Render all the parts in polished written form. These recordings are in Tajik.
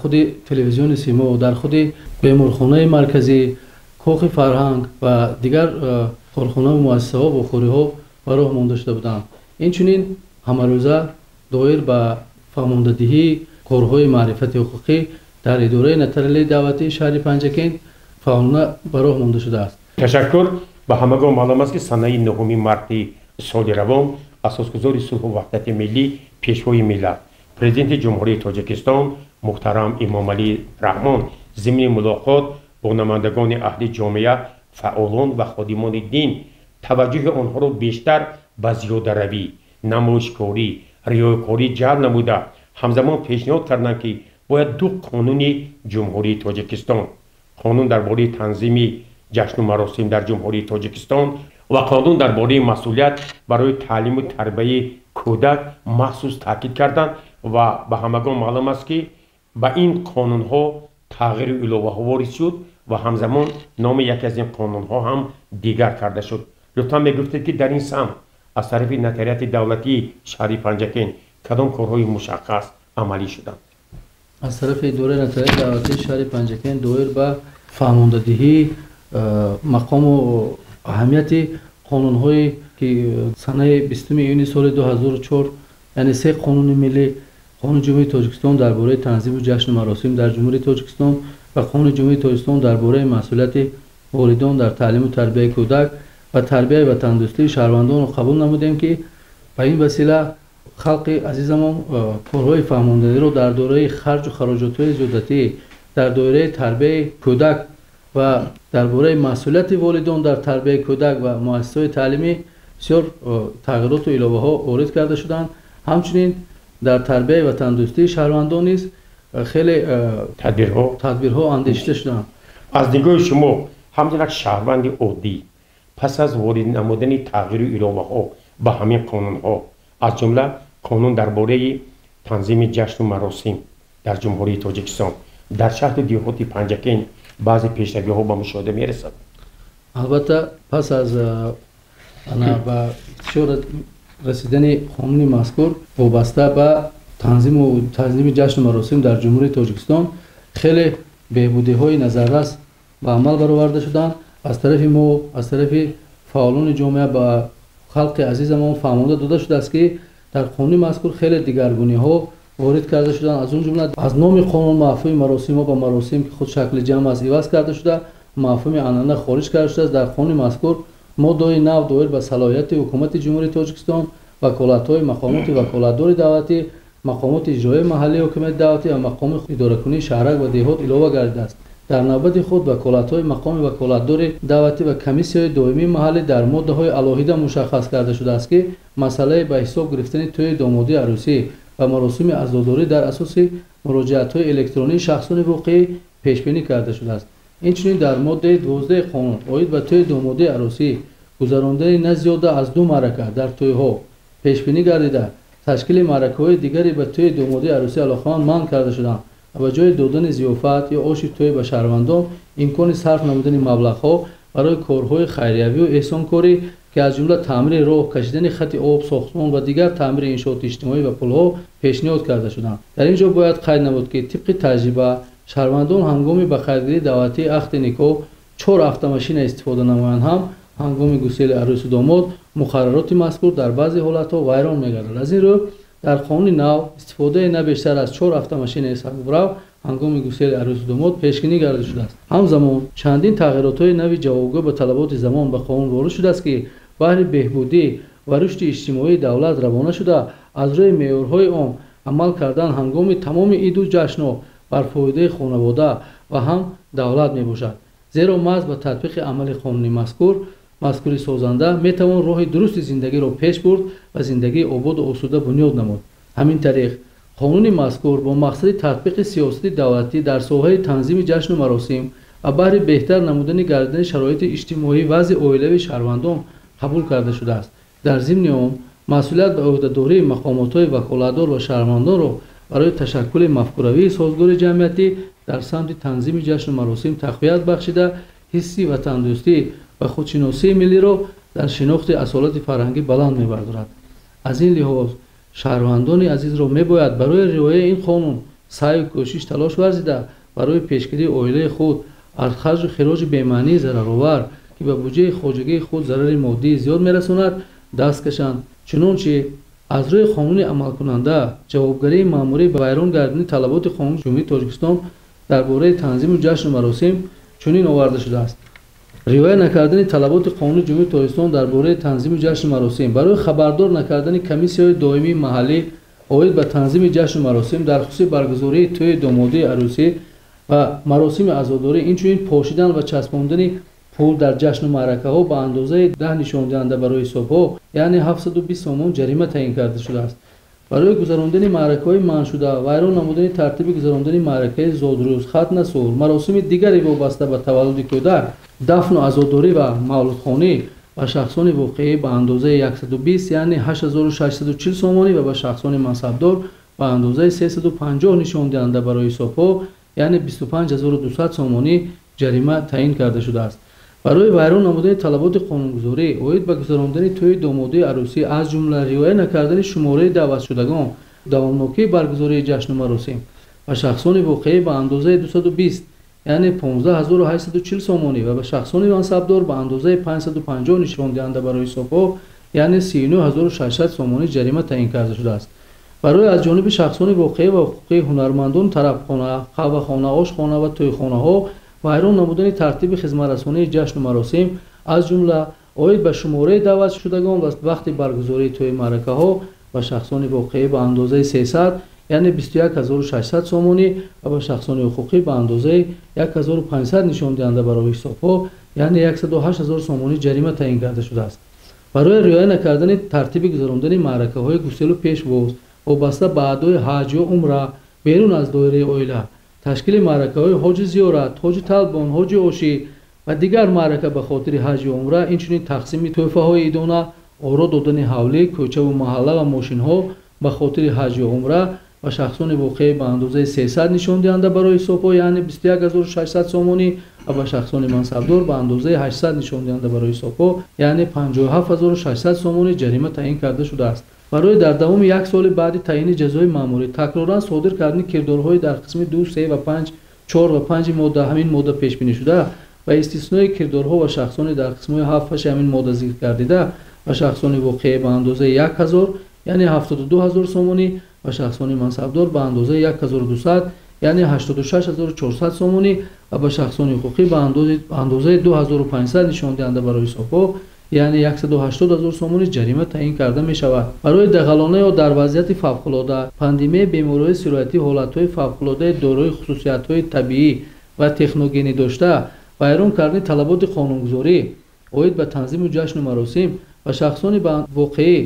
Худи телевизиони Симо, дар худи беморхонаи марказӣ, кохи фарҳанг ва дигар корхонаву муассисаҳо вохӯриҳо ба роҳ монда шуда буданд. Инчунин ҳамарӯза доир ба фаҳмондадиҳии корҳои маърифати ҳуқуқӣ дар идораи нотариалии давлатии шаҳри Панҷакент фаъолона ба роҳ монда шудааст. Ташаккур. Ба ҳамагон маълум аст, ки санаи 9 марти соли равон асосгузори сулҳу ваҳдати миллӣ, Пешвои миллат, Президенти Ҷумҳурии Тоҷикистон муҳтарам Эмомалӣ Раҳмон зимни мулоқот бо намояндагони аҳли ҷомеа, фаъолон ва ходимони дин таваҷҷӯҳи онҳоро бештар ба зиёдаравӣ, намоишкорӣ, риёкорӣ ҷалб намуда, ҳамзамон пешниҳод карданд, ки бояд ду қонуни Ҷумҳурии Тоҷикистон, қонун дар бораи танзими ҷашну маросим дар Ҷумҳурии Тоҷикистон ва қонун дар бораи масъулият барои таълиму тарбияи кӯдак махсус таъкид карданд. Ва ба ҳамагон маълум аст, ки ба ин қонунҳо тағйиру иловаҳо ворид шуд ва ҳамзамон номи яке аз ин қонунҳо ҳам дигар карда шуд. Лутфан мегуфтед, ки дар ин самт аз тарафи нотариати давлатии шаҳри Панҷакент кадом корҳои мушаххас амалӣ шуданд? Аз тарафи идораи нотариати давлатии шаҳри Панҷакент доир ба фаҳмондадиҳии мақому аҳамияти қонунҳое, ки санаи 20 июни соли 2004, яъне се қонуни миллӣ: Қонуни Ҷумҳурии Тоҷикистон дар бораи танзиму ҷашну маросим дар Ҷумҳурии Тоҷикистон ва Қонуни Ҷумҳурии Тоҷикистон дар бораи масъулияти волидон дар таълиму тарбияи кӯдак ва тарбияи ватандӯстии шаҳрвандонро қабул намудем, ки ба ин васила халқи азизамон корҳои фаҳмондадиро дар доираи харҷу хароҷотҳои зиёдатӣ, дар доираи тарбияи кӯдак ва дар бораи масъулияти волидон дар тарбияи кӯдак ва муассисаҳои таълимӣ бисёр тағйироту иловаҳо ворид карда шуданд. Ҳамчунин дар тарбияи ватандӯстии шаҳрвандон низ хеле тадбирҳо андешида шуданд. Аз нигоҳи шумо, ҳамчун як шаҳрванди оддӣ, пас аз ворид намудани тағйиру иловаҳо ба ҳамин қонунҳо, аз ҷумла қонун дар бораи танзими ҷашну маросим дар Ҷумҳурии Тоҷикистон, дар шаҳру деҳоти Панҷакент баъзе пешравиҳо ба мушоҳида мерасад? Албатта, пас аз ба интишор расидани қонуни мазкур вобаста ба танзими ҷашну маросим дар Ҷумҳурии Тоҷикистон хеле беҳбудиҳои назаррас ба амал бароварда шуданд. Аз тарафи мо, аз тарафи фаъолони ҷомеа ба халқи азизамон фаҳмонда дода шудааст, ки дар қонуни мазкур хеле дигаргуниҳо ворид карда шуданд. Аз он ҷумла аз номи қонун мафҳуми маросимҳо ба маросим, ки худ шакли ҷамъ аст, иваз карда шуда, мафҳуми анъана хориҷ карда шудааст. Дар қонуни мазкур моддаҳои нав доир ба салоҳияти ҳукумати Ҷумҳурии Тоҷикистон, ваколатҳои мақомоти ваколатдори давлатӣ, мақомоти иҷроияи маҳаллии ҳукумати давлатӣ ва мақоми идоракунии шаҳрак ва деҳот илова гардидааст. Дар навбати худ ваколатҳои мақоми ваколатдори давлатӣ ва комиссияҳои доимии маҳаллӣ дар моддаҳои алоҳида мушаххас карда шудааст, ки масъалаи ба ҳисоб гирифтани тӯйи домодии арӯсӣ ва маросими азодорӣ дар асоси муроҷиатҳои электронии шахсони воқеӣ пешбинӣ карда шудааст. Инчунин дар моддаи 12 қонун оид ба тӯйи домодии арӯсӣ гузарондани на зиёда аз ду маърака дар тӯйҳо пешбинӣ гардида, ташкили маъракаҳои дигаре ба тӯйи домодии арӯсӣ алоқаманд манъ карда шуданд ва ба ҷои додани зиёфат ё оши тӯй ба шаҳрвандон имкони сарф намудани маблағҳо барои корҳои хайриявию эҳсонкорӣ, ки аз ҷумла таъмири роҳ, кашидани хати об, сохтмон ва дигар таъмири иншооти иҷтимоӣ ва пулҳо пешниҳод карда шуданд. Дар ин ҷо бояд қайд намуд, ки тибқи таҷриба шаҳрвандон ҳангоми ба қайдгирии давлатии аҳди никоҳ чор автомашина истифода намоянд ҳам, ҳангоми гусели арӯсу домод муқаррароти мазкур дар баъзе ҳолатҳо вайрон мегардад. Аз ин рӯ дар қонуни нав истифодаи на бештар аз чор автомашинаи сабукрав ҳангоми гусели арӯсу домод пешбинӣ карда шудааст. Ҳамзамон чандин тағйиротҳои нави ҷавобгӯ ба талаботи замон ба қонун ворид шудааст, ки баҳри беҳбудӣ ва рушди иҷтимоии давлат равона шуда, аз рӯи меъёрҳои он амал кардан ҳангоми тамоми иду ҷашнҳо бар фоидаи хонавода ва ҳам давлат мебошад. Зеро маҳз ба татбиқи амали қонуни мазкури созанда метавон роҳи дурусти зиндагиро пеш бурд ва зиндагии ободу осуда бунёд намуд. Ҳамин тариқ қонуни мазкур бо мақсади татбиқи сиёсати давлатӣ дар соҳаи танзими ҷашну маросим ва баҳри беҳтар намудани гардидани шароити иҷтимоӣ вазъи оилавии шаҳрвандон қабул карда шудааст. Дар зимни он масъулият ба ӯҳдадории мақомотҳои ваколатдор ва шаҳрвандонро барои ташаккули мафкуравии созгори ҷамъиятӣ дар самти танзими ҷашну маросим тақвият бахшида, ҳисси ватандӯстӣ ва худшиносии миллиро дар шинохти асолати фарҳангӣ баланд мебардорад. Аз ин лиҳоз шаҳрвандони азизро мебояд барои риояи ин қонун саъю кӯшиш талош варзида барои пешгирии оилаи худ аз харҷу хироҷи бемаънии зараровар, ки ба буҷаи хоҷагии худ зарари моддии зиёд мерасонад, даст кашанд. Чунончи аз рӯи қонуни амалкунанда ҷавобгарии маъмурӣ ба вайрон гардидани талаботи қонуни Ҷумҳурии Тоҷикистон дар бораи танзиму ҷашну маросим чунин оварда шудааст: риоя накардани талаботи қонуни Ҷумҳурии Тоҷикистон дар бораи танзими ҷашну маросим барои хабардор накардани комиссияҳои доимии маҳаллӣ оид ба танзими ҷашну маросим дар хусуси баргузории тӯйи домодии арӯсӣ ва маросими азодорӣ, инчунин пошидан ва часпондани пул дар ҷашну маъракаҳо ба андозаи 10 нишондиҳанда барои ҳисобҳо, яъне 720 сомон ҷарима таъин карда шудааст. Барои гузарондани маъракаҳои манъшуда, вайрон намудани тартиби гузарондани маъракаи зодрӯз, хатнасур, маросими дигаре вобаста ба таваллуди кӯдак, дафну азодорӣ ва мавлудхонӣ ба шахсони воқеӣ ба андозаи 120, яъне 8640 сомонӣ ва ба шахсони мансабдор ба андозаи 350 нишондиҳанда барои ҳисобҳо, яъне 25200 сомонӣ ҷарима таъин карда шудааст. Барои вайрон намудани талаботи қонунгузорӣ оид ба гузарондани тӯйи домодии арӯсӣ, аз ҷумла риоя накардани шумораи даъватшудагон, давомнокии баргузории ҷашну маросим ба шахсони воқеӣ ба андозаи 220, яъне 15840 сомонӣ ва ба шахсони мансабдор ба андозаи 550 нишондиҳанда барои ҳисобҳо, яъне 39600 сомонӣ ҷарима таъин карда шудааст. Барои аз ҷониби шахсони воқеӣ ва ҳуқуқии ҳунармандон, тарабхона, қаҳвахона, ошхона ва тӯйхонаҳо вайрон намудани тартиби хизматрасонии ҷашну маросим, аз ҷумла оид ба шумораи даъватшудагон ва вақти баргузории тӯйи маъракаҳо ба шахсони воқеӣ ба андозаи 300, яъне 21600 сомонӣ ва ба шахсони ҳуқуқӣ ба андозаи 1500 нишондиҳанда барои ҳисобҳо, яъне 108000 сомонӣ ҷарима таъин карда шудааст. Барои риоя накардани тартиби гузарондани маъракаҳои гуселу пешвоз вобаста ба адои ҳаҷ ё умра берун аз доираи оила, ташкили маъракаҳои ҳоҷи зиёрат, ҳоҷи талбон, ҳоҷи ошӣ ва дигар маърака ба хотири ҳаҷ ё умра, инчунин тақсими тӯҳфаҳои идона, оро додани ҳавлӣ, кӯчаву маҳалла ва мошинҳо ба хотири ҳаҷ ё умра ба шахсони воқеӣ ба андозаи 300 нишондиҳанда барои ҳисобҳо, яъне 21600 сомонӣ ва ба шахсони мансабдор ба андозаи 800 нишондиҳанда барои ҳисобҳо, яъне 57600 сомонӣ ҷарима таъин карда шудааст. Барои дар давоми як соли баъди таъини ҷазои маъмурӣ такроран содир кардани кирдорҳои дар қисми 2, 3 ва 5, 4 ва 5 модда ҳамин модда пешбинӣ шуда ва истиснои кирдорҳо ва шахсони дар қисмҳои 7, 8 ҳамин модда зикр гардида ба шахсони воқеӣ ба андозаи 1000, яъне 72000 сомонӣ ва шахсони мансабдор ба андозаи 1200, яъне 86400 сомонӣ ва ба шахсони ҳуқуқӣ ба андозаи 2500 нишондиҳанда барои ҳисобҳо, яъне 180000 сомонӣ ҷарима таъин карда мешавад. Барои дағалона ё дар вазъияти фавқулода, пандемияи бемориҳои сироятӣ, ҳолатҳои фавқулодаи дорои хусусиятҳои табиӣ ва техногенӣ дошта, вайрон кардани талаботи қонунгузорӣ оид ба танзиму ҷашну маросим ба шахсони воқеӣ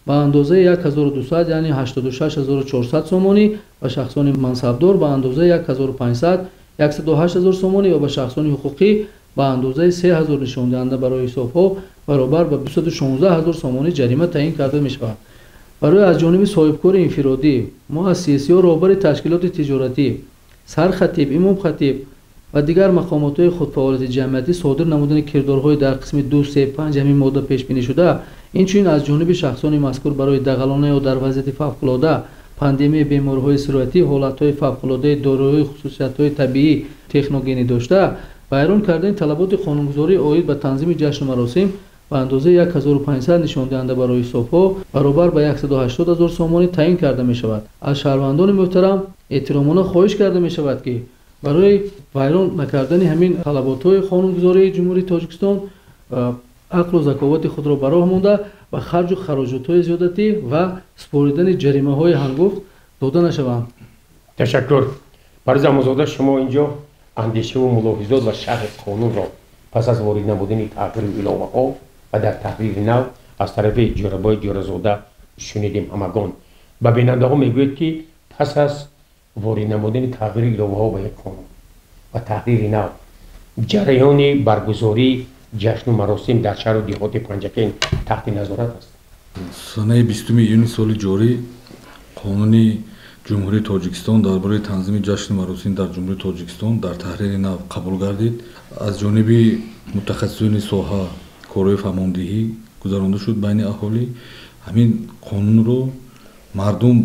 ба андозаи 1200, яъне 86400 сомонӣ ба шахсони мансабдор ба андозаи 1500, 108000 сомонӣ ва ба шахсони ҳуқуқӣ ба андозаи 3000 нишондиҳанда барои ҳисобҳо баробар ба 216000 сомонӣ ҷарима таъин карда мешавад. Барои аз ҷониби соҳибкори инфиродӣ, муассис ё роҳбари ташкилоти тиҷоратӣ, сархатиб, имомхатиб ва дигар мақомотҳои худфаъолияти ҷамъиятӣ содир намудани кирдорҳои дар қисми 2, 3, 5 ҳамин модда пешбинӣ шуда, инчунин аз ҷониби шахсони мазкур барои дағалона ё дар вазъияти фавқулода, пандемияи бемориҳои сироятӣ, ҳолатҳои фавқулодаи дорои хусусиятҳои табиӣ техногенӣ дошта, вайрон кардани талаботи қонунгузорӣ оид ба танзими ҷашну маросим ба андозаи 1500 нишондиҳанда барои ҳисобҳо баробар ба 180000 сомонӣ таъин карда мешавад. Аз шаҳрвандони муҳтарам эҳтиромона хоҳиш карда мешавад, ки барои вайрон накардани ҳамин талаботҳои қонунгузории Ҷумҳурии Тоҷикистон ақлу заковати худро ба роҳ монда ва харҷу хароҷотҳои зиёдатӣ ва супоридани ҷаримаҳои ҳангофт дода нашаванд. Ташаккур. Парвиз Амонзода, шумо инҷо андешаву мулоҳизот ва шарҳи қонунро пас аз ворид намудани тағйиру иловаҳо ва дар таҳрири нав аз тарафи Ҷӯрабой Ҷӯразода шунидем ҳамагон. Ба бинандаҳо мегӯед, ки пас аз ворид намудани тағйиру иловаҳо ба як қонун ва таҳрири нав ҷараёни баргузории ҷашну маросим дар шаҳру деҳоти Панҷакент таҳти назорат аст. Санаи 20 июни соли ҷорӣ қонуни Ҷумҳурии Тоҷикистон дар бораи танзими ҷашну маросим дар Ҷумҳурии Тоҷикистон дар таҳрири нав қабул гардид. Аз ҷониби мутахассисони соҳа корҳои фаҳмондиҳӣ гузаронда шуд байни аҳолӣ. Ҳамин қонунро мардум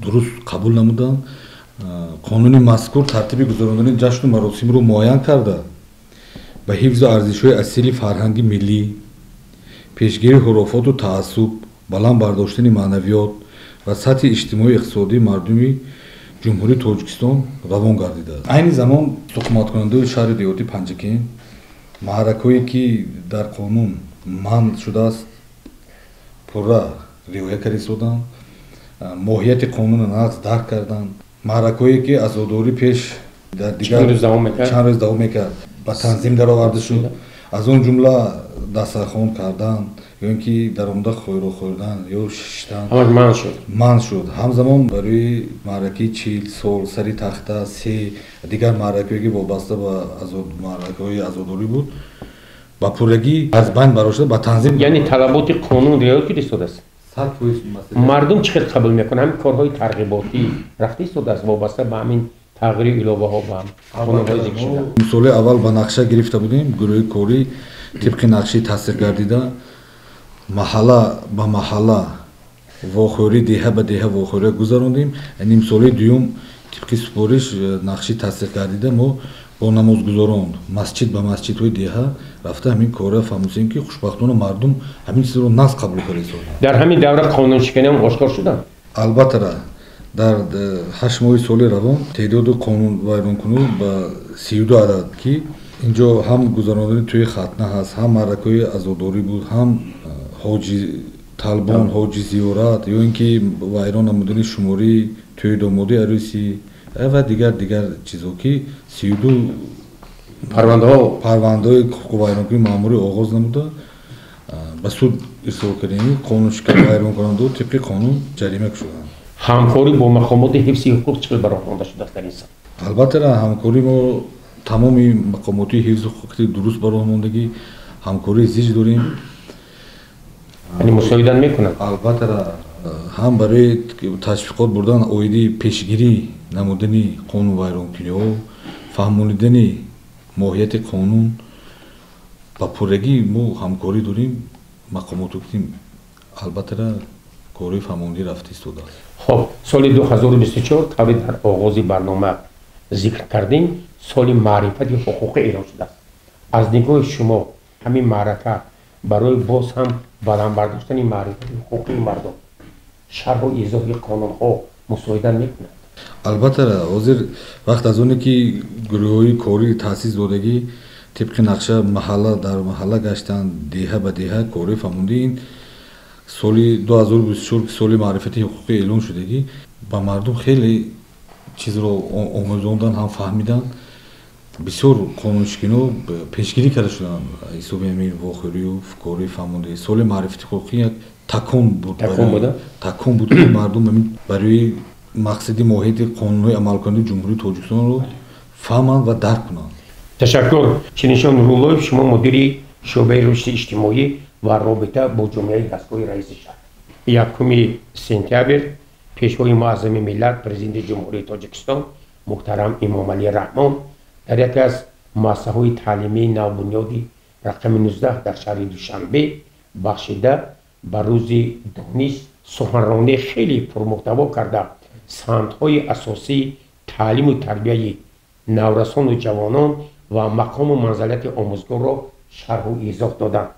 дуруст қабул намуданд. Қонуни мазкур тартиби гузарондани ҷашну маросимро муайян карда, ба ҳифзу арзишҳои асили фарҳанги миллӣ, пешгирии хурофоту таассуб, баланд бардоштани маънавиёт ва сатҳи иҷтимоию иқтисодии мардуми Ҷумҳурии Тоҷикистон равон гардидааст. Айни замон ҳукуматкунандаи шаҳри деҳоти Панҷакент маъракаҳое ки дар қонун манъ шудааст пурра риоя карда истоданд, моҳияти қонунро нағз дарк карданд. Маъракаҳое ки азодорӣ пеш дар дигар чанд рӯз давом мекард ба танзим дароварда шуд, аз он ҷумла дастархон кардан ё ин ки даромада хӯро хӯрдан ё шиштан манъ шуд. Ҳамзамон барои маъракаи 40 сол сари тахта се дигар маъракаҳое ки вобаста ба маъракаҳои азодорӣ буд ба пуррагӣ аз байн барошта ба танзим, яъне талаботи қонун риоя карда истодааст. Мардум чӣ хел қабул мекунад? Ҳамин корҳои тарғиботӣ рафта истодааст вобаста ба ҳамин тағйири иловаҳо ба қонунҳои зикршуда? Соли аввал ба нақша гирифта будем, гурӯҳи корӣ тибқи нақшаи тасдиқ гардида маҳалла ба маҳалла вохӯрӣ, деҳа ба деҳа вохӯрӣ гузарондем. Нимсолаи дуюм тибқи супориш нақшаи тасдиқ гардида мо бо намозгузорон масҷид ба масҷидҳои деҳа рафта ҳамин корро фаҳмусем, ки хушбахтона мардум ҳамин чизро нағз қабул карда истоданд. Дар ҳамин давра қонуншиканиам ошкор шуданд? Албатта, дар 8 моҳи соли равон теъдоди қонунвайронкунӣ ба 32 адад, ки инҷо ҳам гузарондани тӯи хатна ҳаст, ҳам маъракаҳои азодорӣ буд, ҳам ҳоҷи талбон, ҳоҷи зиёрат, ё ин ки вайрон намудани шумории тӯи домодии арӯсӣ ва дигар чизҳо, ки 32 парвандаҳои ҳуқуқвайронкунии маъмурӣ оғоз намуда ба суд ирсол кардем. Қонуншикан вайронкунандаҳо тибқи қонун ҷарима шуданд. Ҳамкорӣ бо мақомоти ҳифзи ҳуқуқ чӣ хел ба роҳ монда шудааст дар ин самт? Албатта, ҳамкорӣ мо тамоми мақомоти ҳифзи ҳуқуқи дуруст ба роҳ мондагӣ, ҳамкории зич дорем. Яъне мусоидат мекунанд? Албатта, ҳам барои ташвиқот бурдан оиди пешгирӣ намудани қонунвайронкуниҳо, фаҳмонидани моҳияти қонун ба пуррагӣ мо ҳамкорӣ дорем. Мақомоту гуфтем, албатта, кори фаҳмондӣ рафта истодааст. Хоб, соли 2024 таври дар оғози барнома зикр кардем, соли маърифати ҳуқуқӣ эълон шудааст. Аз нигоҳи шумо ҳамин маърака барои боз ҳам баланд бардоштани маърифати ҳуқуқии мардум, шарҳу изоҳи қонунҳо мусоидат мекунад? Албатта, ҳозир вақт аз оне ки гурӯҳҳои корӣ таъсис додагӣ тибқи нақша маҳалла дар маҳалла гаштанд, деҳа ба деҳа кори фаҳмондӣ. Ин соли 2024 ки соли маърифати ҳуқуқӣ эълон шудагӣ ба мардум хеле чизро омӯзондан, ҳам фаҳмидан, бисёр қонуншикино пешгирӣ карда шуданд ҳисоби ҳамин вохӯрию кори фаҳмондӣ. Соли маърифати ҳуқуқӣ як такон буд, такон буд, ки мардум ҳамин барои мақсади моҳияти қонунҳои амалкунандаи Ҷумҳурии Тоҷикистонро фаҳманд ва дарк кунанд. Ташаккур. Чинишон Нуруллоев, шумо мудири шӯъбаи рушди иҷтимоӣ ва робита бо ҷомеаи дастгоҳи раиси шаҳр. 1 сентябр пешвои муаззами миллат, президенти Ҷумҳурии Тоҷикистон муҳтарам Эмомалӣ Раҳмон дар яке аз муассисаҳои таълимии навбунёди рақами 19 дар шаҳри Душанбе бахшида ба рӯзи дониш суханронии хеле пурмуҳтаво карда, самтҳои асосии таълиму тарбияи наврасону ҷавонон ва мақому манзалати омӯзгорро шарҳу изоҳ доданд.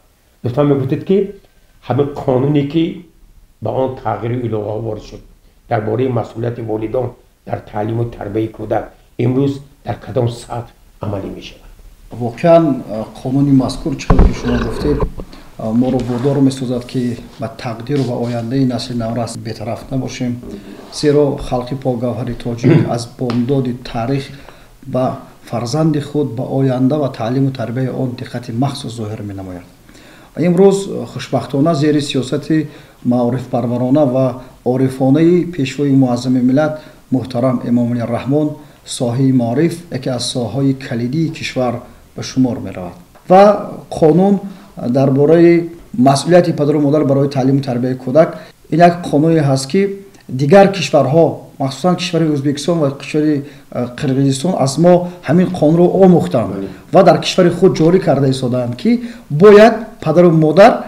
Лутфан мегуфтед, ки ҳамин қонуне ки ба он тағйиру иловаҳо ворид шуд дар бораи масъулияти волидон дар таълиму тарбияи кӯдак имрӯз дар кадом сатҳ амалӣ мешавад? Воқеан, қонуни мазкур, чӣ хеле ки шумо гуфтед, моро водор месозад, ки ба тақдиру ва ояндаи насли наврас бетараф набошем, зеро халқи покгавҳари тоҷик аз бомдоди таърих ба фарзанди худ, ба оянда ва таълиму тарбияи он диққати махсус зоҳир менамояд. Ва имрӯз хушбахтона зери сиёсати маорифпарварона ва орифонаи пешвои муаззами миллат муҳтарам Эмомалӣ Раҳмон соҳаи маориф яке аз соҳаҳои калидии кишвар ба шумор меравад ва қонун дар бораи масъулияти падару модар барои таълиму тарбияи кӯдак ин як қонуне ҳаст, ки дигар кишварҳо, махсусан кишвари Ӯзбекистон ва кишвари Қирғизистон аз мо ҳамин қонунро омӯхтанд ва дар кишвари худ ҷорӣ карда истодаанд, ки бояд падару модар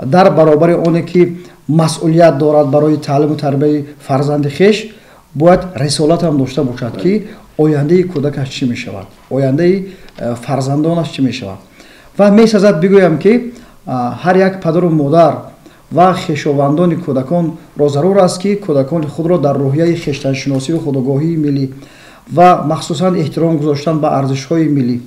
дар баробари оне ки масъулият дорад барои таълиму тарбияи фарзанди хеш, бояд рисолат ҳам дошта бошад, ки ояндаи кӯдакаш чӣ мешавад, ояндаи фарзандонаш чӣ мешавад. Ва месазад бигӯям, ки ҳар як падару модар ва хешовандони кӯдаконро зарур аст, ки кӯдакони худро дар рӯҳияи хештаншиносию худогоҳии миллӣ ва махсусан эҳтиром гузоштан ба арзишҳои миллӣ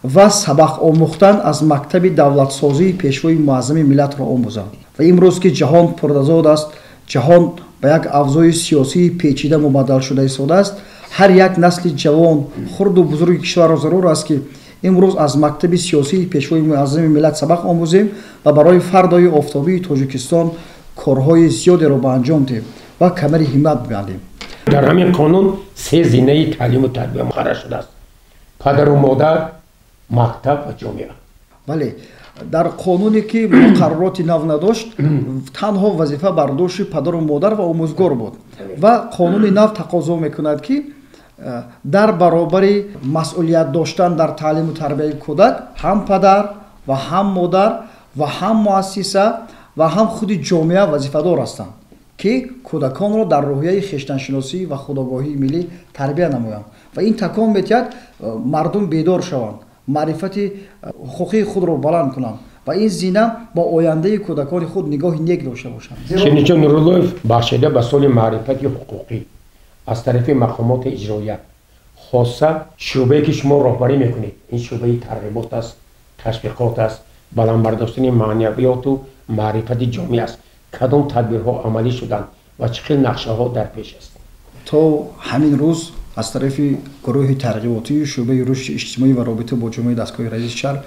ва сабақ омӯхтан аз мактаби давлатсозии пешвои муаззами миллатро омӯзанд. Ва имрӯз, ки ҷаҳон пуртазод аст, ҷаҳон ба як авзои сиёсии печида мубаддал шуда истодааст, ҳар як насли ҷавон, хурду бузурги кишварро зарур аст, ки имрӯз аз мактаби сиёсии пешвои муаззами миллат сабақ омӯзем ва барои фардои офтобии Тоҷикистон корҳои зиёдеро ба анҷом диҳем ва камари ҳиммат бибандем. Дар ҳамин қонун се зинаи таълиму тарбия муқаррар шудааст: падару модар, мактаб ва ҷомеа. Бале, дар қонуне, ки муқаррароти нав надошт, танҳо вазифа бар дӯши падару модар ва омӯзгор буд. Ва қонуни нав тақозо мекунад, ки дар баробари масъулият доштан дар таълиму тарбияи кӯдак ҳам падар ва ҳам модар ва ҳам муассиса ва ҳам худи ҷомеа вазифадор ҳастанд, ки кӯдаконро дар рӯҳияи хештаншиносӣ ва худогоҳии миллӣ тарбия намоянд. Ва ин такон метиҳад мардум бедор шаванд, маърифати ҳуқуқии худро баланд кунанд ва ин зина ба ояндаи кӯдакони худ нигоҳи нек дошта бошанд. Ширинҷон Нуруллоев, бахшида ба соли маърифати ҳуқуқӣ аз тарафи мақомоти иҷроия, хоса шӯъбае, ки шумо роҳбарӣ мекунед, ин шӯъбаи тарғибот аст, ташвиқот аст, баланд бардоштани маънавиёту маърифати ҷомеа аст, кадом тадбирҳо амалӣ шуданд ва чӣ хел нақшаҳо дар пеш аст? То ҳамин рӯз аз тарафи гурӯҳи тарғиботии шӯъбаи рушди иҷтимоӣ ва робита бо ҷомеаи дастгоҳи раиси шаҳр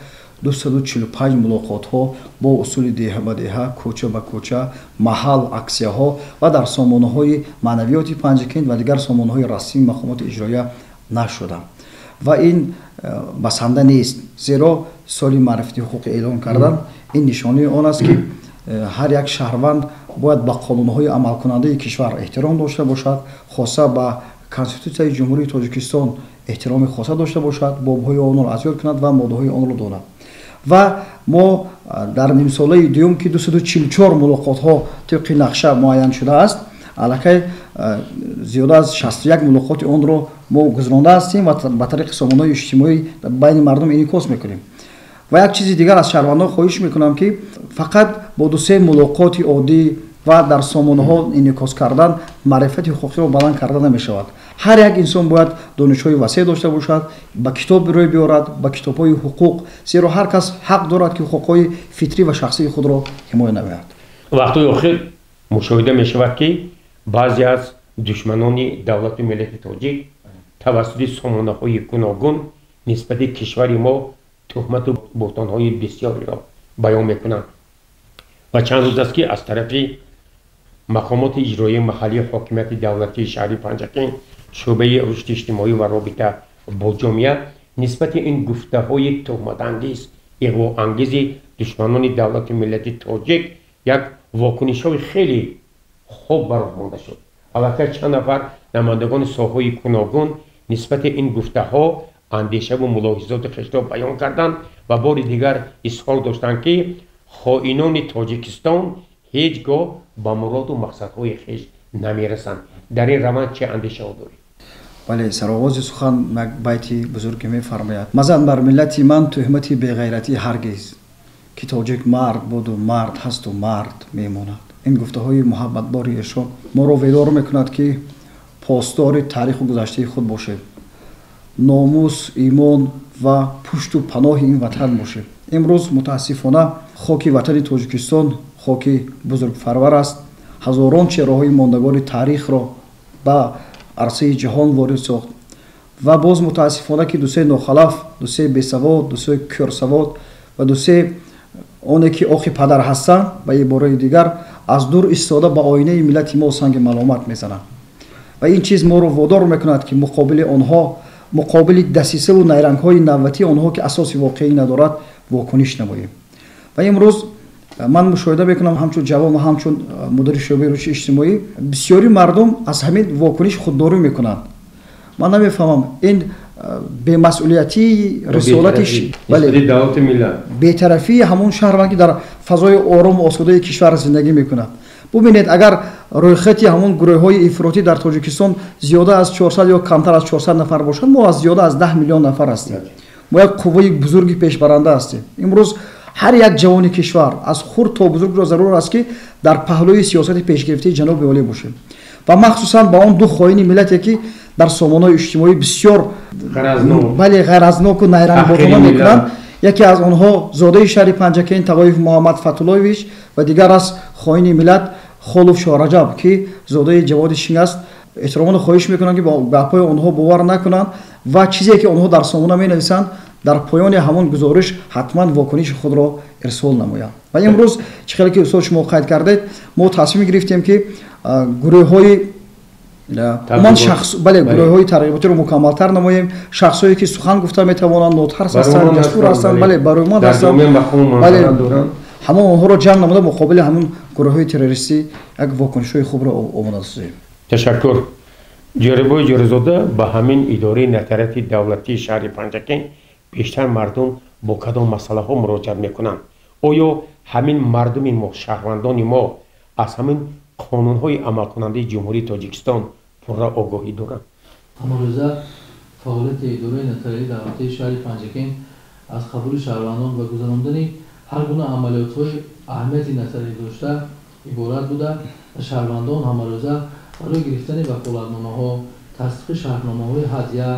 245 мулоқотҳо бо усули деҳа ба деҳа, кӯча ба кӯча, маҳал, аксияҳо ва дар сомонаҳои маънавиёти Панҷакент ва дигар сомонаҳои расмии мақомоти иҷроия нашуда. Ва ин басанда нест, зеро соли маърифати ҳуқуқӣ эълон кардан ин нишонаи он аст, ки ҳар як шаҳрванд бояд ба қонунҳои амалкунандаи кишвар эҳтиром дошта бошад, хоса ба Конститутсияи Ҷумҳурии Тоҷикистон эҳтироми хоса дошта бошад, бобҳои онро аз ёд кунад ва моддаҳои онро донад. Ва мо дар нимсолаи дуюм, ки 244 мулоқотҳо тибқи нақша муайян шудааст, аллакай зиёда аз 61 мулоқоти онро мо гузаронда ҳастем ва ба тариқи сомонаҳои иҷтимоӣ байни мардум инъикос мекунем. Ва як чизи дигар аз шаҳрвандон хоҳиш мекунам, ки фақат бо дусе мулоқоти оддӣ ва дар сомонаҳо инъикос кардан маърифати ҳуқуқиро баланд карда намешавад. Ҳар як инсон бояд донишҳои васеъ дошта бошад, ба китоб рӯй биёрад, ба китобҳои ҳуқуқ, зеро ҳар кас ҳақ дорад, ки ҳуқуқҳои фитрӣ ва шахсии худро ҳимоя намояд. Вақтҳои охир мушоҳида мешавад, ки баъзе аз душманони давлату миллати тоҷик тавассути сомонаҳои гуногун нисбати кишвари мо туҳмату буҳтонҳои бисёреро баён мекунанд. Ва чанд рӯз аст, ки аз тарафи мақомоти иҷроияи маҳаллии ҳокимияти давлатии шаҳри Панҷакент, шӯъбаи рушди иҷтимоӣ ва робита бо ҷомеа нисбати ин гуфтаҳои туҳматангез, иғвоангези душманони давлату миллати тоҷик як вокунишҳои хеле хуб ба роҳ монда шуд. Аллакай чанд нафар намояндагони соҳаҳои гуногун нисбати ин гуфтаҳо андешаву мулоҳизоти хешро баён карданд ва бори дигар изҳор доштанд, ки хоинони Тоҷикистон ҳеҷ гоҳ ба муроду мақсадҳои хеш намерасанд. Дар ин раванд чӣ андешаҳо доред? Бале, сароғози сухан як байти бузурге мефармояд: «Мазан бар миллати ман туҳмати беғайратӣ ҳаргиз, ки тоҷик мард буду мард ҳасту мард мемонад». Ин гуфтаҳои муҳаббатбори эшон моро ведор мекунад, ки посдори таъриху гузаштаи худ бошем, номус, имон ва пушту паноҳи ин ватан бошем. Имрӯз мутаассифона хоки ватани Тоҷикистон хоки бузургфарвар аст, ҳазорон чеҳраҳои мондагори таърихро ба арсаи ҷаҳон ворид сохт. Ва боз мутаассифона, ки дусе нохалаф, дусе бесавод, дусе кӯрсавод ва дусе оне, ки охи падар ҳастанд, ба ибораи дигар, аз дур истода ба оинаи миллати мо санги маломат мезананд. Ва ин чиз моро водор мекунад, ки муқобили онҳо, муқобили дасисаву найрангҳои навбатии онҳо, ки асоси воқеӣ надорад, вокуниш намоем. Ва имрӯз ман мушоҳида мекунам, ҳамчун ҷавон ва ҳамчун мудири шӯъбаи рушди иҷтимоӣ, бисёри мардум аз ҳамин вокуниш худдорӣ мекунанд. Ман намефаҳмам, ин бемасъулиятии рисолати бетарафии ҳамон шаҳрванд, ки дар фазои орому осудаи кишвар зиндагӣ мекунад. Бубинед, агар рӯйхати ҳамон гурӯҳҳои ифротӣ дар Тоҷикистон зиёда аз 400 ё камтар аз 400 нафар бошад, мо аз зиёда аз 10 миллион нафар ҳастем. Мо як қувваи бузурги пешбаранда ҳастем. Имрӯз ҳар як ҷавони кишвар аз хурд то бузургро зарур аст, ки дар паҳлӯи сиёсати пешгирифтаи ҷаноби олӣ бошем ва махсусан ба он ду хоини миллате, ки дар сомонаҳои иҷтимоӣ бисёр бале ғаразноку найрангботона мекунанд. Яке аз онҳо зодаи шаҳри Панҷакент Тағоев Муҳаммад Фатуллоевич ва дигар аз хоини миллат Холов Шоҳраҷаб, ки зодаи Ҷаводи Шинг аст. Эҳтиромона хоҳиш мекунам, ки ба гапҳои онҳо бовар накунанд ва чизе, ки онҳо дар сомона менависанд, дар поёни ҳамон гузориш ҳатман вокуниши худро ирсол намоянд. Ва имрӯз, чӣ хеле ки устод шумо қайд кардед, мо тасмим гирифтем, ки гурӯҳҳои ман шахс, бале, гурӯҳҳои тарғиботиро мукаммалтар намоем. Шахсҳое, ки сухан гуфта метавонанд, нотарс ҳастанд, ҷасур ҳастанд, бале, барои ҳастанд, бале, ҳамон онҳоро ҷамъ намуда, муқобили ҳамон гурӯҳҳои террористӣ як вокунишҳои хубро омода созем. Ташаккур. Ҷӯрабой Ҷӯразода, ба ҳамин идораи нотариати давлатии шаҳри Панҷакент бештар мардум бо кадом масъалаҳо муроҷиат мекунанд? Оё ҳамин мардуми мо, шаҳрвандони мо аз ҳамин қонунҳои амалкунандаи Ҷумҳурии Тоҷикистон пурра огоҳӣ доранд? Ҳамарӯза фаъолияти идораи нотариалии давлатии шаҳри Панҷакент аз қабули шаҳрвандон ва гузарондани ҳар гуна амалиётҳои аҳамияти нотариалӣ дошта иборат буда ва шаҳрвандон ҳамарӯза барои гирифтани ваколатномаҳо, тасдиқи шартномаҳои ҳадя,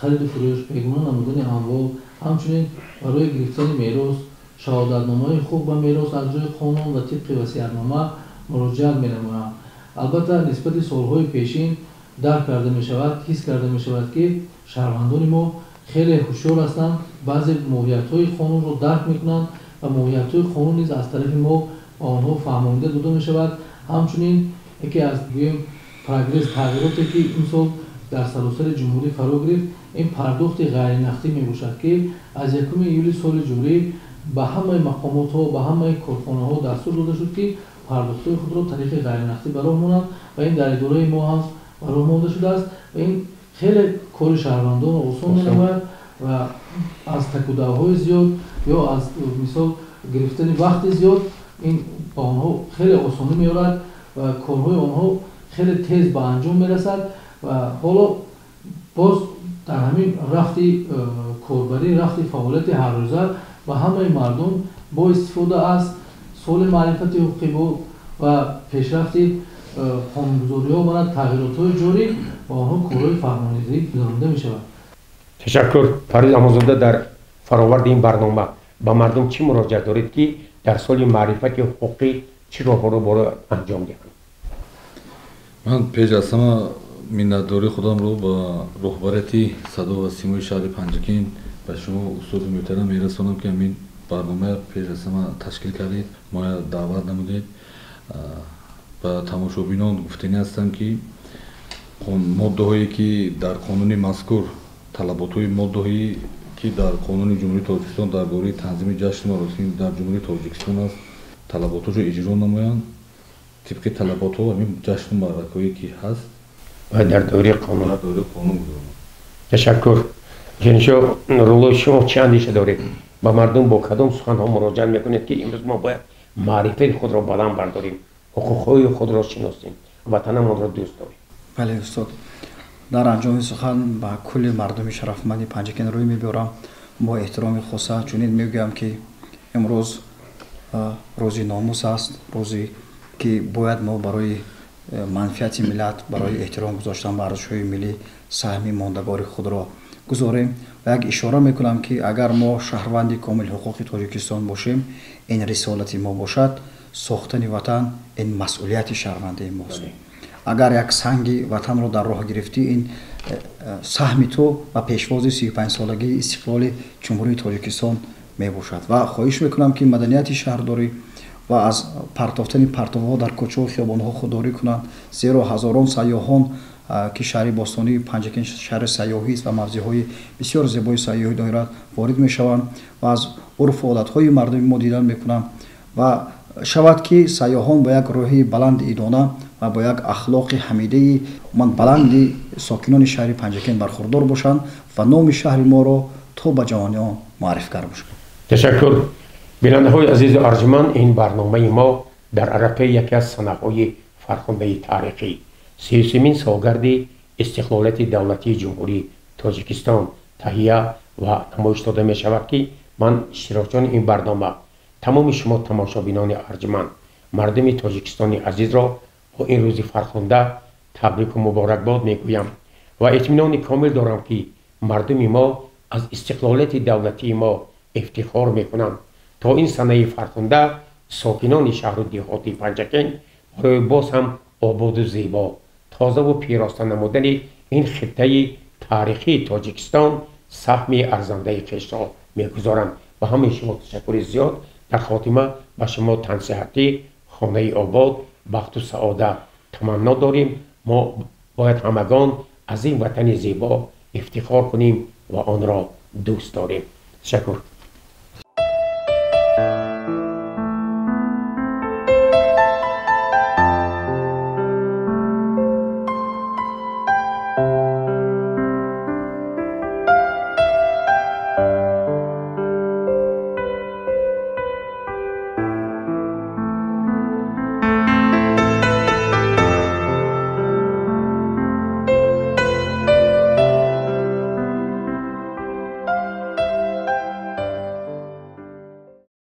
хариду фурӯш, бегуна намудани амвол, ҳамчунин барои гирифтани мерос, шаҳодатномаҳои ҳуқуқ ба мерос аз рӯи қонун ва тибқи васиятнома муроҷиат менамоянд. Албатта, нисбати солҳои пешин дарк карда мешавад, ҳис карда мешавад, ки шаҳрвандони мо хеле ҳушёр ҳастанд, баъзе моҳиятҳои қонунро дарк мекунанд ва моҳиятҳои қонун низ аз тарафи мо ба онҳо фаҳмонида дода мешавад. Ҳамчунин яке аз, гӯем, прогресс, тағйироте, ки имсол дар саросари ҷумҳурӣ фаро гирифт, ин пардохти ғайринақдӣ мебошад, ки аз 1 июли соли ҷорӣ ба ҳамаи мақомотҳо, ба ҳамаи корхонаҳо дастур дода шуд, ки пардохтҳои худро тариқи ғайринақдӣ ба роҳ монанд ва ин дар идораи мо ҳам ба роҳ монда шудааст ва ин хеле кори шаҳрвандонро осон менамояд ва аз такудавҳои зиёд ё аз, мисол, гирифтани вақти зиёд ин ба онҳо хеле осонӣ меорад ва корҳои онҳо хеле тез ба анҷом мерасад. Ва ҳоло боз дар ҳамин рафти корбарӣ, рафти фаъолияти ҳаррӯза ба ҳамаи мардум бо истифода аз соли маърифати ҳуқуқӣ ва пешрафти қонунгузориҳо ва тағйиротҳои ҷорӣ ба онҳо корҳои фаҳмонидӣ гузаронида мешавад. Ташаккур. Фарид Амонзода, дар фароварди ин барнома ба мардум чӣ муроҷиат доред, ки дар соли маърифати ҳуқуқӣ чӣ роҳҳоро бояд анҷом диҳанд? Ман пеш аз ҳама миннатдории худамро ба роҳбарияти Садо ва Симои шаҳри Панҷакент, ба шумо, устоди муҳтарам, мерасонам, ки ҳамин барнома пеш аз ҳама ташкил кардед, моя даъват намудед. Ба тамошобинон гуфтанӣ ҳастам, ки моддаҳое, ки дар қонуни мазкур, талаботҳои моддаҳое, ки дар Қонуни Ҷумҳурии Тоҷикистон дар бораи танзими ҷашну маросим дар Ҷумҳурии Тоҷикистон аст, талаботҳошро иҷро намоянд. Тибқи талаботҳо ҳамин ҷашну маъракаҳое, ки ҳаст, бояд дар доираи қонун, дар доираи қонун гузаронанд. Ташаккур. Ҷаншо Нурулло, шумо чӣ андеша доред? Ба мардум бо кадом суханҳо муроҷиат мекунед, ки имрӯз мо бояд маърифати худро баланд бардорем, ҳуқуқҳои худро шиносем, ватанамонро дӯст дорем? Бале, устод, дар анҷоми сухан ба кулли мардуми шарафманди Панҷакент рӯй мебиёрам. Бо эҳтироми хоса чунин мегӯям, ки имрӯз рӯзи номус аст, рӯзе ки бояд мо барои манфиати миллат, барои эҳтиром гузоштан ба арзишҳои миллӣ саҳми мондагори худро гузорем. Ва як ишора мекунам, ки агар мо шаҳрванди комилҳуқуқи Тоҷикистон бошем, ин рисолати мо бошад. Сохтани ватан ин масъулияти шаҳрвандии мост. Агар як санги ватанро дар роҳ гирифтӣ, ин саҳми ту ба пешвози 35-солагии истиқлоли Ҷумҳурии Тоҷикистон мебошад. Ва хоҳиш мекунам, ки маданияти шаҳрдорӣ ва аз партофтани партовҳо дар кӯчаҳу хиёбонҳо худдорӣ кунанд, зеро ҳазорон сайёҳон, ки шаҳри бостонии Панҷакент шаҳри сайёҳист ва мавзеъҳои бисёр зебои сайёҳӣ дорад, ворид мешаванд ва аз урфу одатҳои мардуми мо дидан мекунанд. Ва шавад, ки сайёҳон бо як рӯҳи баланди идона ва бо як ахлоқи ҳамидаи баланди сокинони шаҳри Панҷакент бархурдор бошанд ва номи шаҳри моро то ба ҷаҳониён муаррифгар бошанд. Ташаккур. Бинандаҳои азизу арҷманд, ин барномаи мо Дар арафаи яке аз санаҳои фархундаи таърихӣ, 33-мин солгарди истиқлолияти давлатии Ҷумҳурии Тоҷикистон таҳия ва намоиш дода мешавад, ки ман иштирокчиёни ин барнома, тамоми шумо тамошобинони арҷманд, мардуми Тоҷикистони азизро бо ин рӯзи фархунда табрику муборакбод мегӯям ва итминони комил дорам, ки мардуми мо аз истиқлолияти давлатии мо ифтихор мекунанд. То ин санаи фархунда сокинони шаҳру деҳоти Панҷакент барои боз ҳам ободу зебо, тозаву пироста намудани ин хиттаи таърихии Тоҷикистон саҳми арзандаи хешро мегузоранд. Ба ҳамаи шумо ташаккури зиёд. Дар хотима ба шумо тансиҳатӣ, хонаи обод, бахту саодат таманно дорем. Мо бояд ҳамагон аз ин ватани зебо ифтихор кунем ва онро дӯст дорем. Ташаккур.